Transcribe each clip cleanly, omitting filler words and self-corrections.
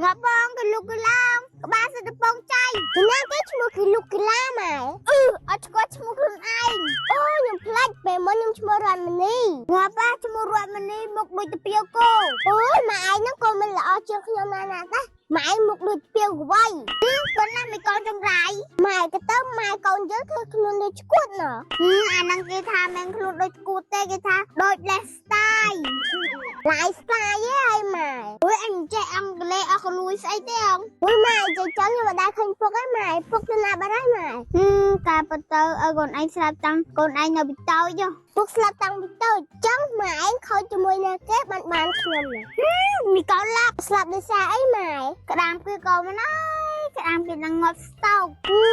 ងាប់បងកលុកកឡងក្បាលសិតពងចៃណាគេឈ្មោះគីលុកគីឡាម៉ែអឺអត់ស្គាល់ឈ្មោះខ្លួនឯងអូខ្ញុំភ្លេចពេលមុនខ្ញុំឈ្មោះរតមនីងាប់បាឈ្មោះរតមនីមុខដូចតាពាវគោអូយម៉ែឯងហ្នឹងក៏មិនល្អជាងខ្ញុំណាស់ណាដែរម៉ែឯងមុខដូចពាវក្វៃប៉ុណ្ណាមិនកូនចង្រៃម៉ែក៏ទៅម៉ែកូនយើងធ្វើខ្លួនដូចឈួតណោះអាហ្នឹងគេថាមិនខ្លួនដូចឈួតទេគេថាដូច lifestyle lifestyle ឯងម៉ែអូយអញចេះអង់គ្លេសអស់កលួយស្អីទេអងអូយម៉ែចេះចឹងខ្ញុំមិនដែលឃើញពុកឯងម៉ែពុកទៅណាបាត់ហើយម៉ែកាលបើទៅឲ្យកូនឯងស្លាប់តាំងកូនឯងនៅពីតូចពុកស្លាប់តាំងពីតូចចឹងម៉ែឯងខូចជាមួយណាគេបានបានខ្ញុំណាមីកូនឡាប់ស្លាប់ដោយសារអីម៉ែក្តាមគឺកូនមិនអើយក្តាមគេនឹងងាប់ស្តោក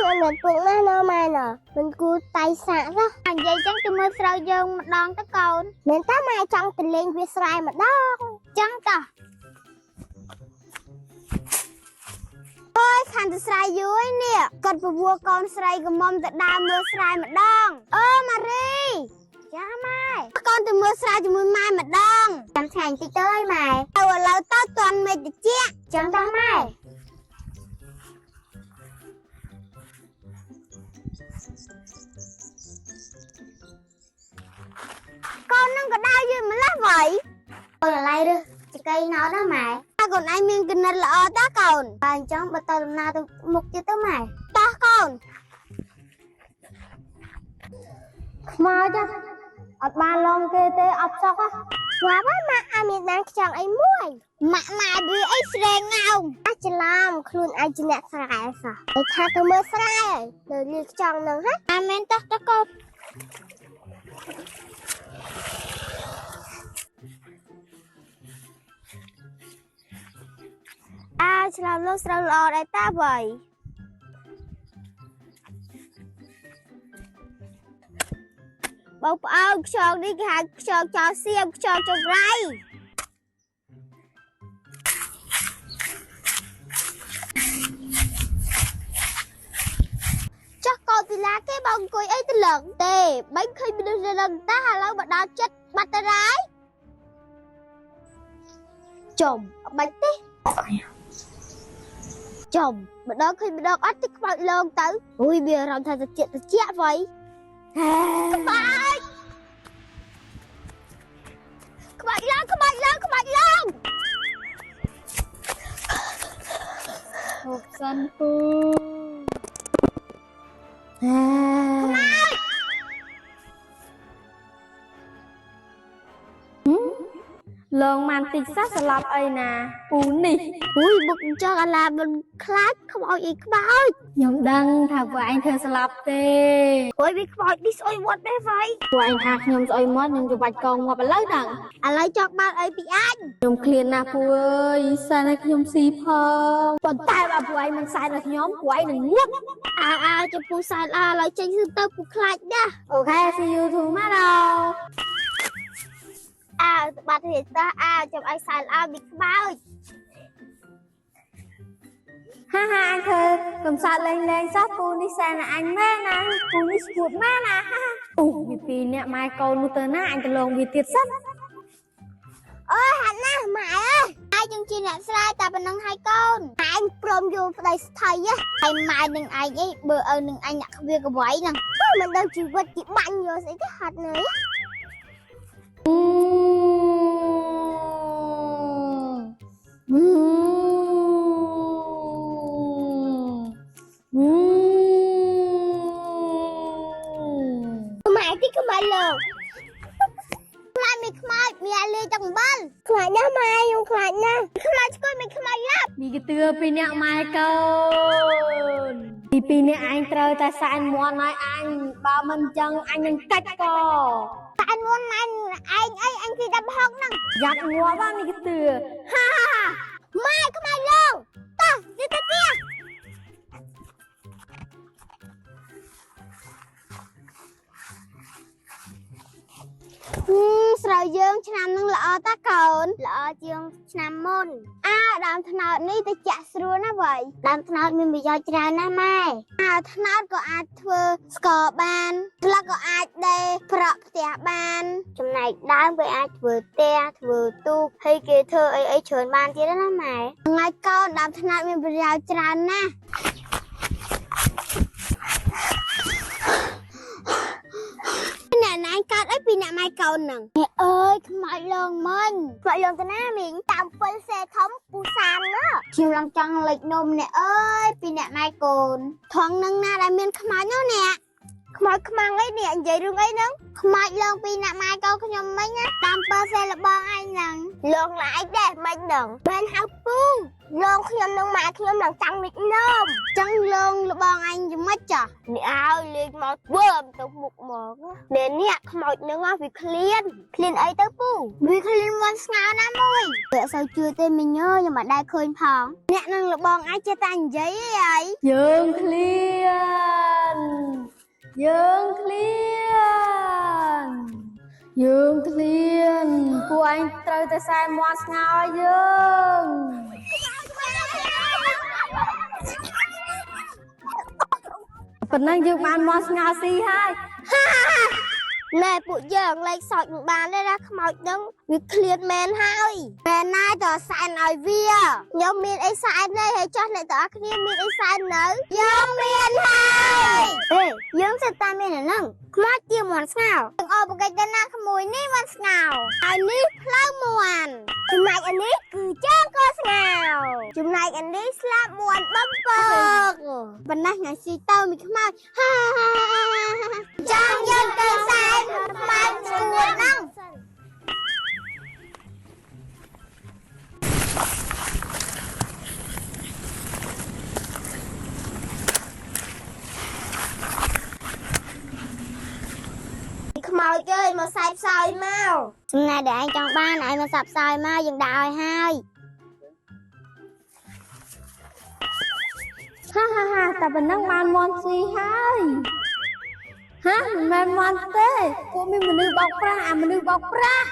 អត់មានពុកណាស់ណម៉ែណមិនគូតៃសាក់សោះនិយាយចឹងទៅមើលស្រូវយើងម្ដងទៅកូនមែនតើម៉ែចង់ទៅលេងវាស្រែម្ដងចឹងតោះអូយខានទៅស្រែយូរឯនេះគាត់ពវកូនស្រីកំមុំទៅដើរមើលស្រែម្ដងអឺម៉ារីចាម៉ែកូនទៅមើលស្រែជាមួយម៉ែម្ដងចាំថ្ងៃបន្តិចទៅអើយម៉ែទៅឥឡូវទៅតាន់មេតិចចឹងតោះម៉ែកូននឹងក៏ដើរយឺតម្ល៉េះវ៉ៃកូនឥឡូវរើសចកៃណោណាម៉ែតើកូនឯងមានគណិតល្អតាកូនបើអញ្ចឹងបើទៅដំណើរទៅមុខទៀតទៅម៉ែតោះកូន ខ្មោចអត់បានឡងគេទេអត់សក់ ស្ងាប់ហើយម៉ាក់អត់មានបានខ្ចង់អីមួយម៉ាក់ម៉ែវាអីស្រែងងោមអាចច្រឡំខ្លួនឯងជាអ្នកស្រែសោះតែថាទៅមើលស្រែហើយនៅលីខ្ចង់នឹងហ่ะអាមែនតោះតកូនអើឆ្លងលោកស្រូវល្អដែរតាវ៉ៃបងប្អូនខ្យងនេះគេហៅខ្យងចោលសៀមខ្យងចង្រៃចោះកូនពីឡាគេបងអង្គុយអីទៅលឹងទេបាញ់ឃើញមនុស្សនៅលឹងតាឥឡូវមកដល់ចិត្តបាត់ទៅហើយចំអត់បាច់ទេចំម្ដងឃើញម្ដងអត់ទេខ្មោចលងទៅអូយមានអារម្មណ៍ថាត្រជាក់ត្រជាក់វ៉ៃខ្មោចខ្មោចឡើងខ្មោចឡើងខ្មោចឡើង ហូបសិនពូលងបានតិចសោះស្លាប់អីណាពូនេះ អូយបុកអញ្ចឹងអាឡាមិនខ្លាចខ្មោចអីខ្មោច ខ្ញុំដឹងថាពួកឯងធ្វើស្លាប់ទេ អូយវាខ្មោចនេះស្អុយមាត់ដែរវ៉ៃ ពួកឯងថាខ្ញុំស្អុយមាត់ខ្ញុំទៅបាច់កងងាប់ឥឡូវដឹង ឥឡូវចង់បានអីពីអញ ខ្ញុំឃ្លានណាស់ពូអើយសែនឲ្យខ្ញុំស៊ីផងប៉ុន្តែបើពួកឯងមិនសែនឲ្យខ្ញុំពួកឯងនឹងងាប់ អើអើចំពោះសែនអើឥឡូវចេញសឹងទៅពូខ្លាចណាស់ Okay, see you tomorrow. អើបាត់ទៀតតោះអើចាំឲ្យសែនអើមានខ្មោច ហាហាអញធ្វើកំសត់លេងលេងសោះពូនេះសែនឲ្យអញមែនណាពូនេះស្គួតមែនណាហាហាអូវាពីរអ្នកម៉ែកូននោះទៅណាអញទៅលងវាទៀតសិន អូយហាត់ណាស់ម៉ែអើយហើយយើងជាអ្នកស្រែតែប៉ុណ្ណឹងហើយកូនឯងព្រមយកប្តីស្ថីហ៎ហើយម៉ែនឹងឯងអីបើឪនឹងឯងអ្នកខ្វៀកវៃហ្នឹងមិនដឹងជីវិតគេបាញ់យកស្អីទេហាត់នៅ អឺអឺ ម៉ែទីក្បាលលោកខ្លាចមានខ្មោចមានអាលេទាំងអំបិលខ្លាចណាស់ម៉ែខ្ញុំខ្លាចណាស់ខ្លាចស្គាល់មានខ្មោចឡាប់ មីកទឿពីរអ្នកម៉ែកូនពីពីរអ្នកឯងត្រូវតែសែនមន់ឲ្យអញបើមិនចឹងអញនឹងកាច់ក តែមុនអញឯងអីអញគេដាប់ហុកហ្នឹង យ៉ាត់ងាប់ហ่ะមីកទឿ ហាហាហាម៉ែខ្មៅលោកតោះទៅទៅផ្ទះស្រូវយើងឆ្នាំហ្នឹងល្អ តាកូនល្អជាងឆ្នាំមុនអើដើមត្នោតនេះទៅចាក់ស្រួលណាស់វ៉ៃដើមត្នោតមានប្រយោជន៍ច្រើនណាស់ម៉ែអើត្នោតក៏អាចធ្វើស្ករបានស្លឹកក៏អាចដេរប្រក់ផ្ទះបាន ចំណែកដើមគេអាចធ្វើផ្ទះធ្វើទូកហើយគេធ្វើអីអីច្រើនបានទៀតណាម៉ែថ្ងៃកូនដើមត្នោតមានប្រយោជន៍ច្រើនណាស់ អ្នកណាកើតអីពីអ្នកម៉ែកូនហ្នឹងអ្នកអើយខ្មោចលងមិញខ្មោចលងទៅណាមីងតាមពិលសេធំពូសានណាខ្ញុំឡើងចង់លិចនំអ្នកអើយពីអ្នកម៉ែកូនថងនឹងណាដែលមានខ្មោចនោះអ្នកខ្មោចខ្មាំងអីអ្នកនិយាយរឿងអីហ្នឹងខ្មោចលងពីអ្នកម៉ែកូនខ្ញុំមិញណាតាមពិលសេលបងឯងហ្នឹងលងឡាយដែរមិញហ្នឹងមិនហៅពូលងខ្ញុំនឹងម៉ែខ្ញុំឡើងចង់លិចនំចង់លងលបងឯងយ៉ាងម៉េចចា នេះឲ្យលេងមកវើមទៅមុខមកនេះនេះខ្មោចនឹងវាឃ្លានឃ្លានអីទៅពូវាឃ្លានមន់ស្ងោណាមួយវាអត់សូវជឿទេមីងអើយខ្ញុំមិនដែលឃើញផងអ្នកនឹងលបងអាចចេះតែនិយាយអីអី យើងឃ្លានយើងឃ្លានយើងឃ្លានពួកឯងត្រូវតែសែមាន់ស្ងោឲ្យយើងប៉ុណ្ណឹងយើងបានមាន់ស្ងោស៊ីហើយ ណែពួកយើងលេខសោចមិនបានទេណាខ្មោចនឹងវាឃ្លានមែនហើយមែនណាយតសែនឲ្យវាខ្ញុំមានអីសែនទេហើយចោះអ្នកទាំងអស់គ្នាមានអីសែននៅយើងមានហើយអេយើងសិតតាមានអាហ្នឹងខ្មោចជាមាន់ស្ងោទាំងអស់បកិច្ចទៅណាក្មួយនេះមាន់ស្ងោហើយនេះផ្លូវមាន់ចំណែកអានេះគឺជើងកស្ងោចំណែកអានេះស្លាបមាន់បំពកប៉ុណ្ណេះថ្ងៃស៊ីទៅមីខ្មោចហាហាហា ចង់យើងទៅសែនខ្មៅស្គួតហ្នឹងខ្មោចអើយមកសាយផ្សោយមកចំណែកដែលឯងចង់បានឯងមកសាប់ផ្សោយមកយើងដាក់ឲ្យហើយ ហាហាហាតែប៉ុណ្ណឹងបានមាន់ស៊ីហើយហាមិនមែនមាន់ទេពួកមានមនុស្សបោកប្រាស់អាមនុស្សបោកប្រាស់